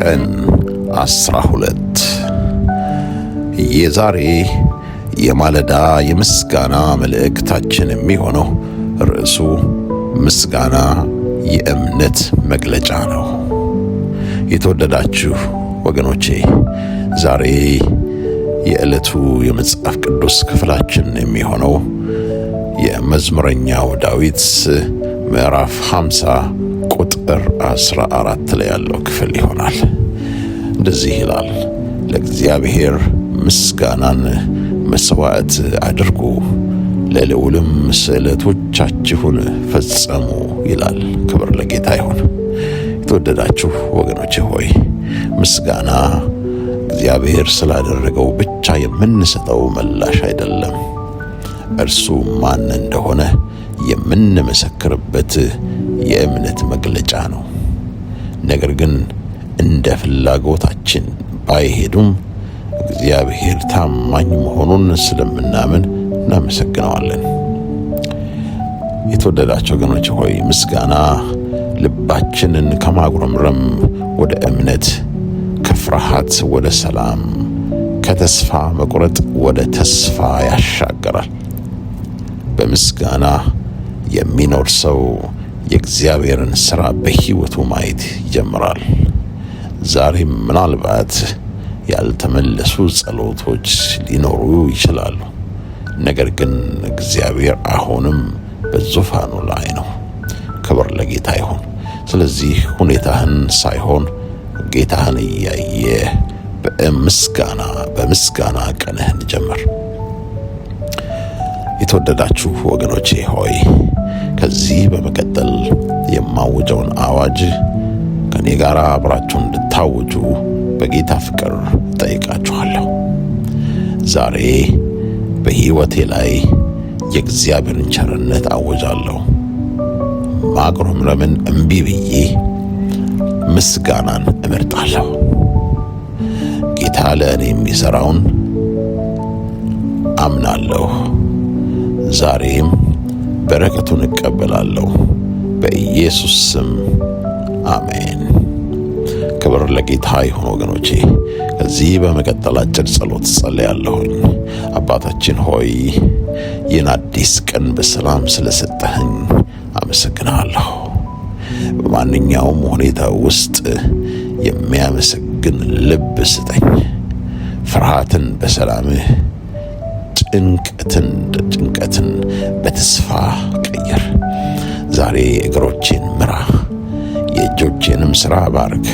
ቀን 12። የዛሬ የማለዳ የምስጋና መልእክታችን የሚሆነው ርዕሱ ምስጋና የእምነት መግለጫ ነው። የተወደዳችሁ ወገኖቼ፣ ዛሬ የዕለቱ የመጽሐፍ ቅዱስ ክፍላችን የሚሆነው የመዝሙረኛው ዳዊት ምዕራፍ 50 ቁጥር 14 ላይ ያለው ክፍል ይሆናል። እንደዚህ ይላል፣ ለእግዚአብሔር ምስጋናን መስዋዕት አድርጉ፣ ለልዑልም ስዕለቶቻችሁን ፈጸሙ ይላል። ክብር ለጌታ ይሁን። የተወደዳችሁ ወገኖቼ ሆይ፣ ምስጋና እግዚአብሔር ስላደረገው ብቻ የምንሰጠው ምላሽ አይደለም። እርሱ ማን እንደሆነ የምንመሰክርበት የእምነት መግለጫ ነው። ነገር ግን እንደ ፍላጎታችን ባይሄዱም እግዚአብሔር ታማኝ መሆኑን ስለምናምን እናመሰግነዋለን። የተወደዳቸው ወገኖች ሆይ፣ ምስጋና ልባችንን ከማጉረምረም ወደ እምነት፣ ከፍርሃት ወደ ሰላም፣ ከተስፋ መቁረጥ ወደ ተስፋ ያሻገራል። በምስጋና የሚኖር ሰው የእግዚአብሔርን ሥራ በሕይወቱ ማየት ይጀምራል። ዛሬም ምናልባት ያልተመለሱ ጸሎቶች ሊኖሩ ይችላሉ። ነገር ግን እግዚአብሔር አሁንም በዙፋኑ ላይ ነው። ክብር ለጌታ ይሁን። ስለዚህ ሁኔታህን ሳይሆን ጌታህን እያየ በምስጋና ቀንህን ጀምር። የተወደዳችሁ ወገኖቼ ሆይ፣ ከዚህ በመቀጠል የማውጀውን አዋጅ ከኔ ጋር አብራችሁ እንድታውጁ በጌታ ፍቅር እጠይቃችኋለሁ። ዛሬ በሕይወቴ ላይ የእግዚአብሔርን ቸርነት አውጃለሁ። ማጉረምረምን እምቢ ብዬ ምስጋናን እመርጣለሁ። ጌታ ለእኔ የሚሠራውን አምናለሁ። ዛሬም በረከቱን እቀበላለሁ። በኢየሱስ ስም አሜን። ክብር ለጌታ ይሁን ወገኖቼ። ከዚህ በመቀጠል አጭር ጸሎት ጸልያለሁኝ። አባታችን ሆይ፣ ይህን አዲስ ቀን በሰላም ስለሰጠኸኝ አመሰግናለሁ። በማንኛውም ሁኔታ ውስጥ የሚያመሰግን ልብ ስጠኝ። ፍርሃትን በሰላምህ፣ ጭንቀትን በተስፋ ቀይር። ዛሬ እግሮቼን ምራ፣ የእጆቼንም ሥራ ባርክ።